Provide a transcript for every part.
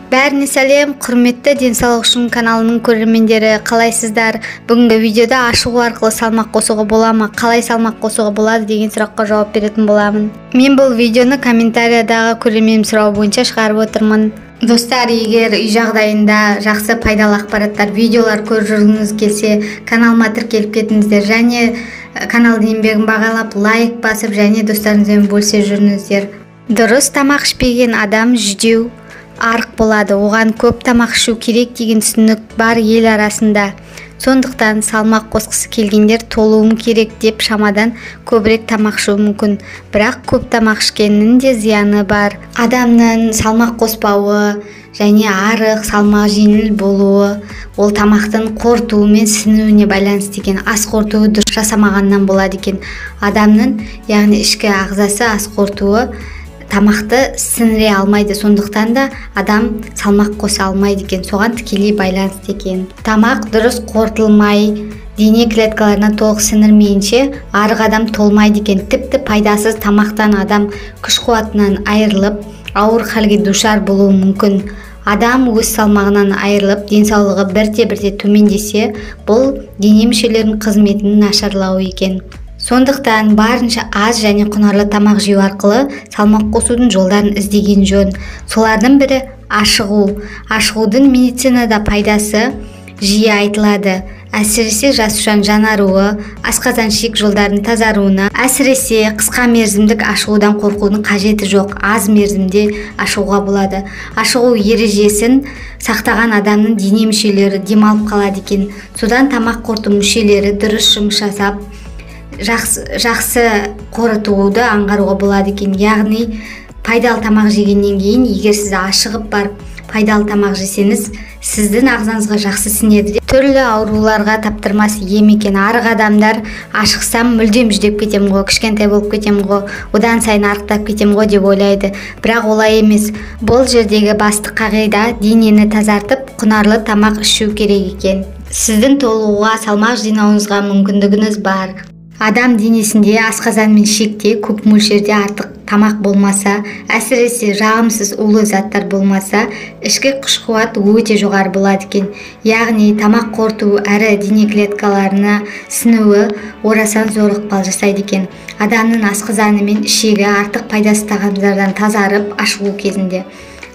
Бәріне сәлем, құрметті Денсаулық үшін каналының көрермендері, қалайсыздар? Бүгінгі видеода ашығу арқылы салмақ қосуға бола ма, қалай салмақ қосуға болады деген сұраққа жауап беретін боламын. Мен бұл видеоны комментариядағы көрерменім сұрауы бойынша шығарып отырмын. Достар, егер үй жағдайында жақсы пайдалы ақпараттар, видеолар көріп жүргіңіз келсе, каналыма тіркеліп кетіңіздер және каналдың еңбегін бағалап, лайк басып және достарыңызбен бөлісе жүріңіздер. Дұрыс тамақ ішпеген адам жүдеу, арық болады. Оған көп тамақ ішу керек деген түсінік бар ел арасында. Сондықтан салмақ қосқысы келгендер толуым керек деп шамадан көбірек тамақ ішуі мүмкін. Бірақ көп тамақ ішкеннің де зияны бар. Адамның салмақ қоспауы және арық, салмақ жеңіл болуы ол тамақтың қорытуы мен сіңуіне байланысты екен. Ас қорытуы дұрыс жасамағаннан болады екен. Адамның, яғни ішкі ағзасы ас қорытуы тамақты сіңіре алмайды, сондықтан да адам салмақ қоса алмайды екен, соған тікелей байланысты екен. Тамақ дұрыс қорытылмай, дене клеткаларына толық сіңірмейінше арық адам толмайды екен. Тіпті пайдасыз тамақтан адам күш қуатынан айырылып, ауыр халге душар болуы мүмкін. Адам өз салмағынан айырылып, денсаулығы бірте-бірте төмендесе, бұл дене мүшелерінің қызметінің нашарлауы екен. Сондықтан барынша аз және құнарлы тамақ жеу арқылы салмақ қосудың жолдарын іздеген жөн. Солардың бірі ашығу. Ашығудың медицинада пайдасы жиі айтылады. Әсіресе жасушаның жанаруы, асқазан ішек жолдарының тазаруына, әсіресе қысқа мерзімдік ашығудан қорқудың қажеті жоқ, аз мерзімде ашығуға болады. Ашығу ережесін сақтаған адамның дене мүшелері демалып қалады екен. Содан тамақ қорыту мүшелері дұрыс жұмыс жасап, жақсы қорытуды аңғаруға болады екен. Яғни пайдалы тамақ жегеннен кейін, егер сіз ашығып барып пайдалы тамақ жесеңіз, сіздің ағзаңызға жақсы сіңеді. Түрлі ауруларға таптырмас ем екен. Арық адамдар ашықсам мүлдем жүдеп кетем ғой, кішкентай болып кетем ғой, одан сайын арықтап кетем ғой деп ойлайды. Бірақ олай емес. Бұл жердегі басты қағида денені тазартып, құнарлы тамақ ішу керек екен. Сіздің толығуға, салмақ жинауыңызға мүмкіндігіңіз бар. Адам денесінде асқазан мен ішекте көп мөлшерде артық тамақ болмаса, әсіресе жағымсыз улы заттар болмаса, ішкі күш-қуат өте жоғары болады екен. Яғни тамақ қорыту әрі дене клеткаларына сіңуі орасан зор ықпал жасайды екен. Адамның асқазаны мен ішегі артық пайдасыз тағамдардан тазарып, ашығу кезінде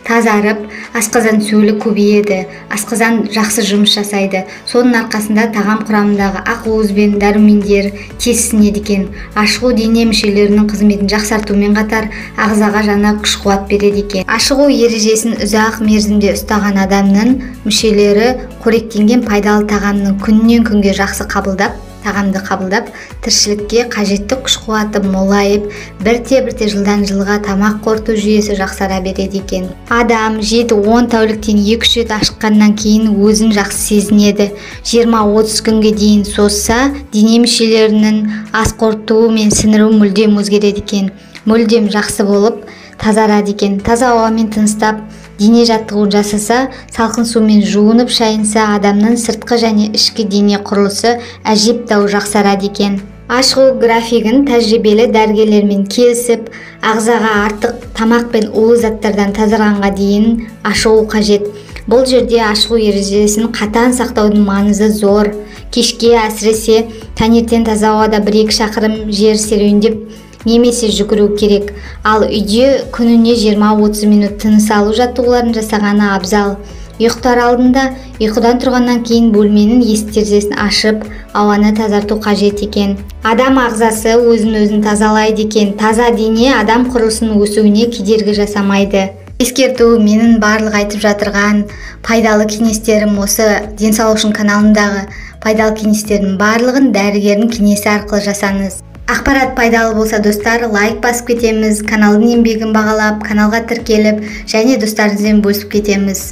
тазарып, асқазан сөлі көбейеді, асқазан жақсы жұмыс жасайды. Соның арқасында тағам құрамындағы ақуыз бен дәрумендер тез сіңеді екен. Ашығу дене мүшелерінің қызметін жақсартумен қатар ағзаға жаңа күш-қуат береді екен. Ашығу ережесін ұзақ мерзімде ұстаған адамның мүшелері қоректенген пайдалы тағамның күннен күнге жақсы қабылдап, тағамды қабылдап, тіршілікке қажетті күш-қуаты молайып, бірте-бірте жылдан жылға тамақ қорыту жүйесі жақсара береді екен. Адам 7-10 тәуліктен 2-3 рет ашыққаннан кейін өзін жақсы сезінеді. 20-30 күнге дейін созса, дене мүшелерінің ас қорытуы мен сіңіруі мүлдем өзгереді екен. Мүлдем жақсы болып тазарады екен. Таза ауамен тыныстап, дене жаттығуын жасаса, салқын сумен жуынып шайынса, адамның сыртқы және ішкі дене құрылысы әжептәуір жақсарады екен. Ашығу графигін тәжірибелі дәрігерлермен келісіп, ағзаға артық тамақ пен улы заттардан тазарғанға дейін ашығу қажет. Бұл жерде ашығу ережесін қатаң сақтаудың маңызы зор. Кешке әсіресе таңертең таза ауада 1-2 шақырым жер серуендеп немесе жүгіру керек. Ал үйде күніне 20-30 минут тыныс алу жаттығуларын жасағаны абзал. Ұйықтар алдында, ұйқыдан тұрғаннан кейін бөлменің есік терезесін ашып, ауаны тазарту қажет екен. Адам ағзасы өзін-өзін тазалайды екен. Таза дене адам құрылысының өсуіне кедергі жасамайды. Ескерту, менің барлық айтып жатырған пайдалы кеңестерім осы Денсаулық үшін каналындағы пайдалы кеңестердің барлығын дәрігердің кеңесі арқылы жасаңыз. Ақпарат пайдалы болса, достар, лайк басып кетеміз, каналдың еңбегін бағалап, каналға тіркеліп және достарыңызбен бөлісіп кетеміз.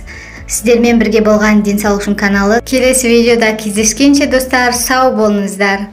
Сіздермен бірге болған Денсаулық үшін каналы. Келесі видеода кездескенше, достар, сау болыңыздар.